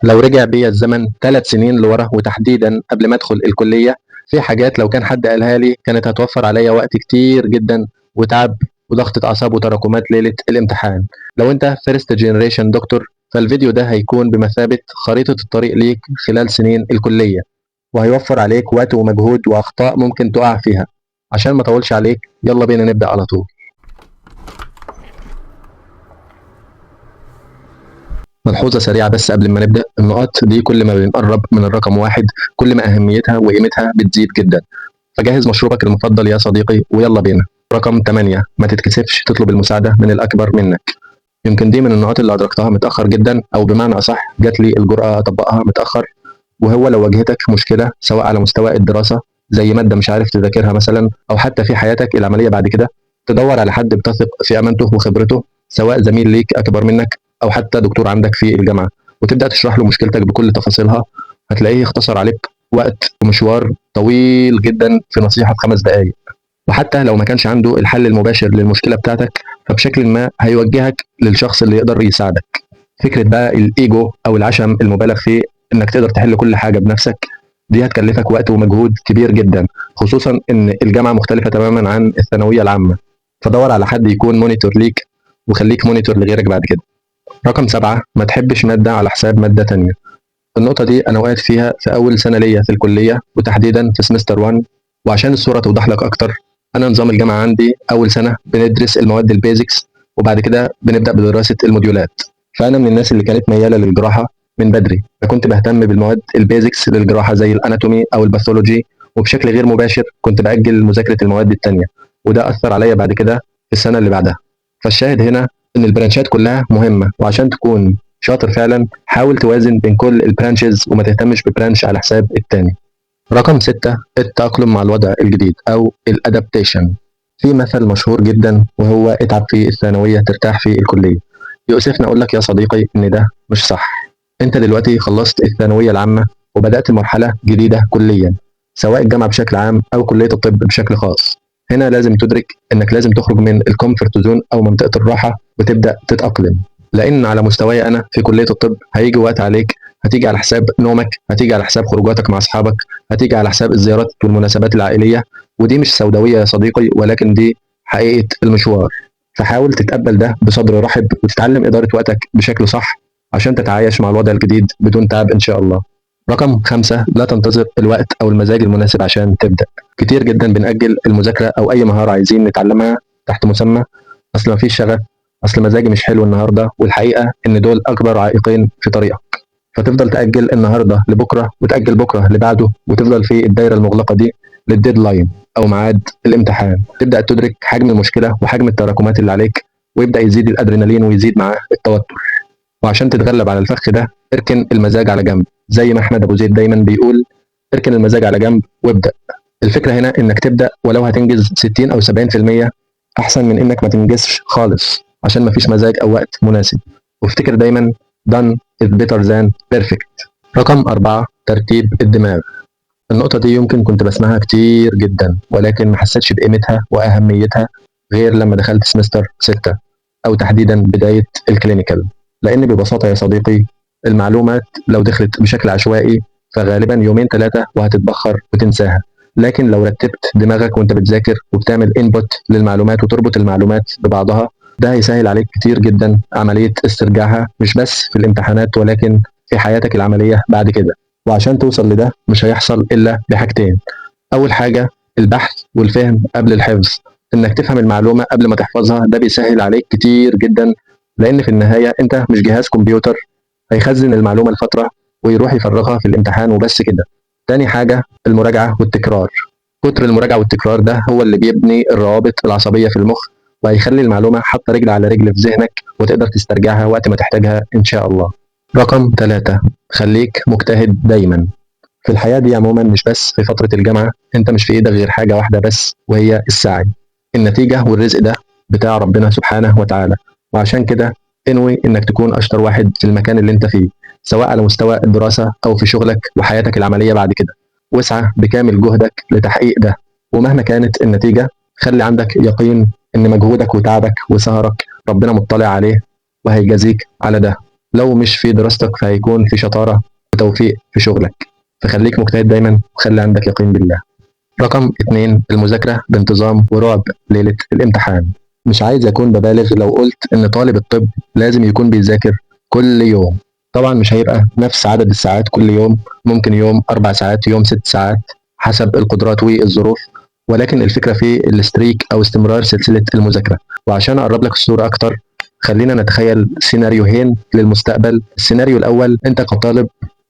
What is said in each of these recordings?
لو رجع بيا الزمن 3 سنين لورا وتحديدا قبل ما ادخل الكلية، في حاجات لو كان حد قالها لي كانت هتوفر عليا وقت كتير جدا وتعب وضغطة أعصاب وتراكمات ليلة الامتحان. لو انت first generation doctor فالفيديو ده هيكون بمثابة خريطة الطريق ليك خلال سنين الكلية، وهيوفر عليك وقت ومجهود وأخطاء ممكن تقع فيها. عشان ما اطولش عليك يلا بينا نبدأ على طول. ملحوظة سريعة بس قبل ما نبدأ، النقاط دي كل ما بنقرب من الرقم 1 كل ما أهميتها وقيمتها بتزيد جدا، فجهز مشروبك المفضل يا صديقي ويلا بينا. رقم 8، ما تتكسفش تطلب المساعدة من الأكبر منك. يمكن دي من النقاط اللي أدركتها متأخر جدا، أو بمعنى أصح جات لي الجرأة أطبقها متأخر، وهو لو واجهتك مشكلة سواء على مستوى الدراسة زي مادة مش عارف تذاكرها مثلا، أو حتى في حياتك العملية بعد كده، تدور على حد بتثق في أمانته وخبرته، سواء زميل ليك أكبر منك أو حتى دكتور عندك في الجامعة، وتبدأ تشرح له مشكلتك بكل تفاصيلها. هتلاقيه اختصر عليك وقت ومشوار طويل جدا في نصيحة في 5 دقايق. وحتى لو ما كانش عنده الحل المباشر للمشكلة بتاعتك، فبشكل ما هيوجهك للشخص اللي يقدر يساعدك. فكرة بقى الإيجو أو العشم المبالغ فيه إنك تقدر تحل كل حاجة بنفسك، دي هتكلفك وقت ومجهود كبير جدا، خصوصا إن الجامعة مختلفة تماما عن الثانوية العامة. فدور على حد يكون monitor ليك وخليك monitor لغيرك بعد كده. رقم 7، ما تحبش مادة على حساب مادة تانية. النقطة دي أنا وقعت فيها في أول سنة ليا في الكلية، وتحديدا في semester 1. وعشان الصورة توضح لك أكتر، أنا نظام الجامعة عندي أول سنة بندرس المواد ال basics، وبعد كده بنبدأ بدراسة الموديولات. فأنا من الناس اللي كانت ميالة للجراحة من بدري، فكنت بهتم بالمواد ال basics للجراحة زي ال anatomy أو ال pathology، وبشكل غير مباشر كنت بأجل مذاكرة المواد التانية، وده أثر عليا بعد كده في السنة اللي بعدها. فالشاهد هنا إن ال branchات كلها مهمة، وعشان تكون شاطر فعلا حاول توازن بين كل ال branches وما تهتمش ب branch على حساب التاني. رقم 6، التأقلم مع الوضع الجديد أو ال adaptation. في مثل مشهور جدا وهو اتعب في الثانوية ترتاح في الكلية. يؤسفني أقول لك يا صديقي إن ده مش صح. أنت دلوقتي خلصت الثانوية العامة وبدأت مرحلة جديدة كليا، سواء الجامعة بشكل عام أو كلية الطب بشكل خاص. هنا لازم تدرك إنك لازم تخرج من ال comfort zone أو منطقة الراحة وتبدأ تتأقلم، لأن على مستواي أنا في كلية الطب هيجي وقت عليك هتيجي على حساب نومك، هتيجي على حساب خروجاتك مع أصحابك، هتيجي على حساب الزيارات والمناسبات العائلية. ودي مش سوداوية يا صديقي، ولكن دي حقيقة المشوار. فحاول تتقبل ده بصدر رحب وتتعلم إدارة وقتك بشكل صح عشان تتعايش مع الوضع الجديد بدون تعب إن شاء الله. رقم 5، لا تنتظر الوقت أو المزاج المناسب عشان تبدأ. كتير جدا بنأجل المذاكرة أو أي مهارة عايزين نتعلمها تحت مسمى أصل مفيش شغف، أصل مزاجي مش حلو النهاردة، والحقيقة إن دول أكبر عائقين في طريقك. فتفضل تأجل النهاردة لبكرة وتأجل بكرة لبعده، وتفضل في الدايرة المغلقة دي لل deadline أو ميعاد الامتحان. تبدأ تدرك حجم المشكلة وحجم التراكمات اللي عليك، ويبدأ يزيد الأدرينالين ويزيد معاه التوتر. وعشان تتغلب على الفخ ده اركن المزاج على جنب، زي ما أحمد أبو زيد دايما بيقول اركن المزاج على جنب وابدأ. الفكرة هنا إنك تبدأ ولو هتنجز 60 أو 70% أحسن من إنك ما تنجزش خالص عشان مفيش مزاج أو وقت مناسب. وافتكر دايما done is better than perfect. رقم 4، ترتيب الدماغ. النقطة دي يمكن كنت بسمعها كتير جدا، ولكن ما حسيتش بقيمتها وأهميتها غير لما دخلت semester 6 أو تحديدا بداية ال clinical. لأن ببساطة يا صديقي المعلومات لو دخلت بشكل عشوائي فغالبا يومين 3 وهتتبخر وتنساها، لكن لو رتبت دماغك وانت بتذاكر وبتعمل input للمعلومات وتربط المعلومات ببعضها، ده هيسهل عليك كتير جدا عملية استرجاعها، مش بس في الامتحانات ولكن في حياتك العملية بعد كده. وعشان توصل لده مش هيحصل إلا بحاجتين. أول حاجة البحث والفهم قبل الحفظ، إنك تفهم المعلومة قبل ما تحفظها، ده بيسهل عليك كتير جدا، لأن في النهاية أنت مش جهاز كمبيوتر هيخزن المعلومة لفترة ويروح يفرغها في الامتحان وبس كده. تاني حاجة المراجعة والتكرار. كتر المراجعة والتكرار ده هو اللي بيبني الروابط العصبية في المخ، وهيخلي المعلومة حاطة رجل على رجل في ذهنك وتقدر تسترجعها وقت ما تحتاجها إن شاء الله. رقم 3، خليك مجتهد دايما. في الحياة دي عموما مش بس في فترة الجامعة، انت مش في ايدك غير حاجة واحدة بس وهي السعي. النتيجة والرزق ده بتاع ربنا سبحانه وتعالى، وعشان كده انوي انك تكون اشطر واحد في المكان اللي انت فيه، سواء على مستوى الدراسة او في شغلك وحياتك العملية بعد كده. واسعى بكامل جهدك لتحقيق ده، ومهما كانت النتيجة خلي عندك يقين ان مجهودك وتعبك وسهرك ربنا مطلع عليه وهيجازيك على ده. لو مش في دراستك فهيكون في شطارة وتوفيق في شغلك، فخليك مجتهد دايما وخلي عندك يقين بالله. رقم 2، المذاكرة بانتظام ورعب ليلة الامتحان. مش عايز أكون ببالغ لو قلت إن طالب الطب لازم يكون بيذاكر كل يوم. طبعا مش هيبقى نفس عدد الساعات كل يوم، ممكن يوم 4 ساعات، يوم 6 ساعات حسب القدرات والظروف، ولكن الفكرة في ال streak أو استمرار سلسلة المذاكرة. وعشان أقرب لك الصورة أكتر خلينا نتخيل سيناريوهين للمستقبل. السيناريو الأول، أنت كطالب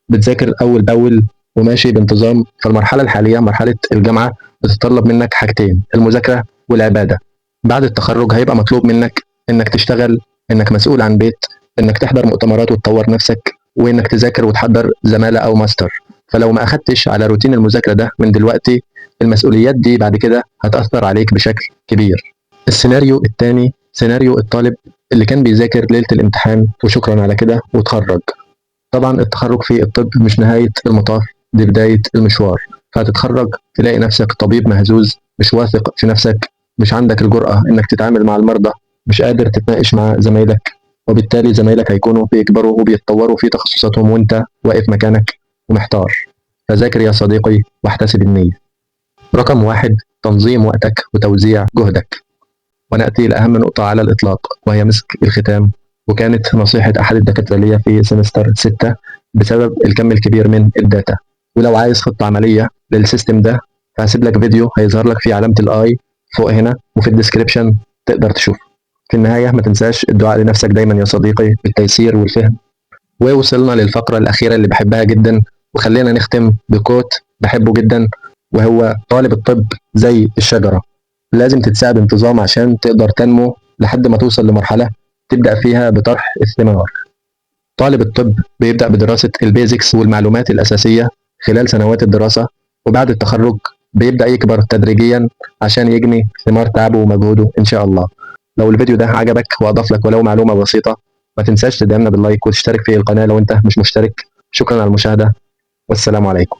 بتذاكر أول بأول وماشي بانتظام، فالمرحلة الحالية مرحلة الجامعة بتتطلب منك حاجتين، المذاكرة والعبادة. بعد التخرج هيبقى مطلوب منك إنك تشتغل، إنك مسؤول عن بيت، إنك تحضر مؤتمرات وتطور نفسك، وإنك تذاكر وتحضر زمالة أو ماستر. فلو ما أخدتش على روتين المذاكرة ده من دلوقتي، المسؤوليات دي بعد كده هتأثر عليك بشكل كبير. السيناريو الثاني، سيناريو الطالب اللي كان بيذاكر ليلة الامتحان وشكرا على كده وتخرج. طبعا التخرج في الطب مش نهاية المطاف، دي بداية المشوار. فهتتخرج تلاقي نفسك طبيب مهزوز، مش واثق في نفسك، مش عندك الجرأة انك تتعامل مع المرضى، مش قادر تتناقش مع زمايلك، وبالتالي زمايلك هيكونوا بيكبروا وبيتطوروا في تخصصاتهم وانت واقف مكانك ومحتار. فذاكر يا صديقي واحتسب النية. رقم 1، تنظيم وقتك وتوزيع جهدك. ونأتي لأهم نقطة على الإطلاق وهي مسك الختام، وكانت نصيحة أحد الدكاترة ليا في semester 6 بسبب الكم الكبير من ال data. ولو عايز خطة عملية لل system ده فهسيب لك فيديو هيظهر لك فيه علامة ال i فوق هنا وفي ال description تقدر تشوفه. في النهاية ما تنساش الدعاء لنفسك دايما يا صديقي بالتيسير والفهم. ووصلنا للفقرة الأخيرة اللي بحبها جدا، وخلينا نختم ب quote بحبه جدا، وهو طالب الطب زي الشجرة، لازم تتساعد بانتظام عشان تقدر تنمو لحد ما توصل لمرحلة تبدأ فيها بطرح الثمار. طالب الطب بيبدأ بدراسة ال basics والمعلومات الأساسية خلال سنوات الدراسة، وبعد التخرج بيبدأ يكبر تدريجيا عشان يجني ثمار تعبه ومجهوده إن شاء الله. لو الفيديو ده عجبك وأضاف لك ولو معلومة بسيطة، ما تنساش تدعمنا بال like وتشترك في القناة لو أنت مش مشترك. شكرا على المشاهدة والسلام عليكم.